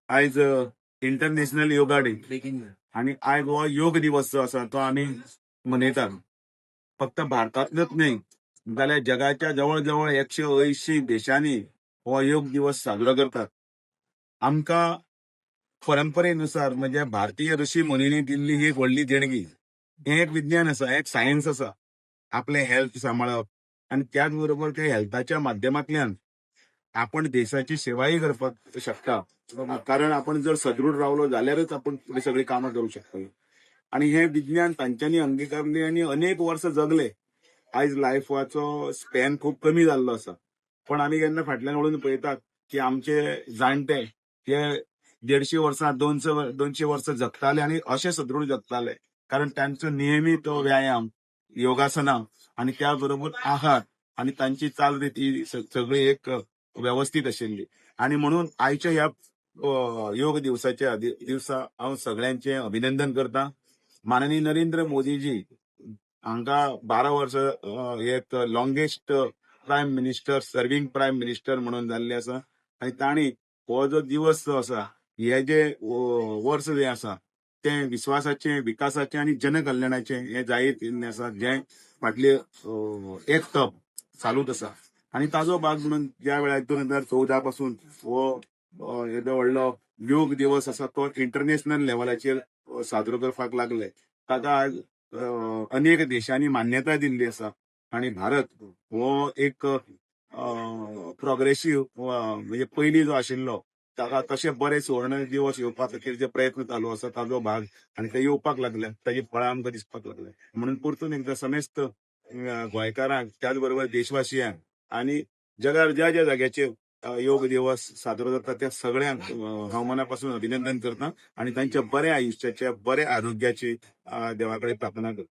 आयज international yoga day आणि आयज हो योग दिवस जो आसा तो आमी मनयतात. फक्त भारतांतूच न्हय जाल्यार जगाच्या जवळ जवळ 180 देशांनी हो योग दिवस साजरो करतात. आमकां परंपरेनुसार म्हणजे भारतीय ऋषी मुनींनी दिल्ली ही एक व्हडली देणगी. हें एक विज्ञान आसा, एक सायन्स आसा. आपलें हेल्थ सांबाळप आनी त्याच बरोबर त्या हेल्थाच्या माध्यमांतल्यान आपण देशाची सेवाही करपाक शकता, कारण आपण जर सदृढ रावलो जाल्यारच आपण फुडें सगळीं कामां करूंक शकतले. आनी हें विज्ञान तांच्यांनी अंगिकारलें आनी अनेक वर्सां जगले. आयज लायफाचो स्पॅन खूब कमी जाल्लो आसा, पण आमी केन्ना फाटल्यान वळून पळयतात की आमचे जाणटे हे 150 वर्सां, 200 वर्सां जगताले आनी अशे सदृढ जगताले, कारण तांचो नियमीत व्यायाम, योगासनां आनी त्या बरोबर आहार आनी तांची चालरीत ही सगळी एक वेवस्थीत आशिल्ली. आनी म्हणून आयच्या ह्या योग दिवसाच्या दिवसा हांव सगळ्यांचें अभिनंदन करता. माननीय नरेंद्र मोदीजी हांकां 12 वर्सां एक longest prime minister, serving prime minister म्हणून जाल्ले आसा. आनी तांणी हो जो दिवस जो आसा, हे जे वर्स जें आसा तें विस्वासाचें, विकासाचें आनी जनकल्याणाचें हें जाहीर केल्लें आसा, जें फाटले एक तप चालूच आसा. आनी ताजो भाग म्हणून ज्या वेळार 2014 पासून हो येदो व्हडलो योग दिवस आसा तो इंटरनॅशनल लेवलाचेर साजरो करपाक लागले. ताका आज अनेक देशांनी मान्यताय दिल्ली आसा आनी भारत हो एक प्रोग्रेसीव म्हणजे पयलीं जो आशिल्लो ताका तशे बरे सुवर्ण दिवस येवपा खातीर जे प्रयत्न चालू आसा ताजो भाग आनी ते येवपाक लागले, ताजी फळां आमकां दिसपाक लागले. म्हणून परतून एकदां समेस्त गोंयकारांक, त्याच बरोबर देशवासियांक आनी जगार ज्या ज्या जाग्याचेर योग दिवस साजरो जाता त्या सगळ्यांक हांव मना पासून अभिनंदन करता आनी तांच्या बऱ्या आयुश्याच्या, बऱ्या आरोग्याची देवा कडेन प्रार्थना करता.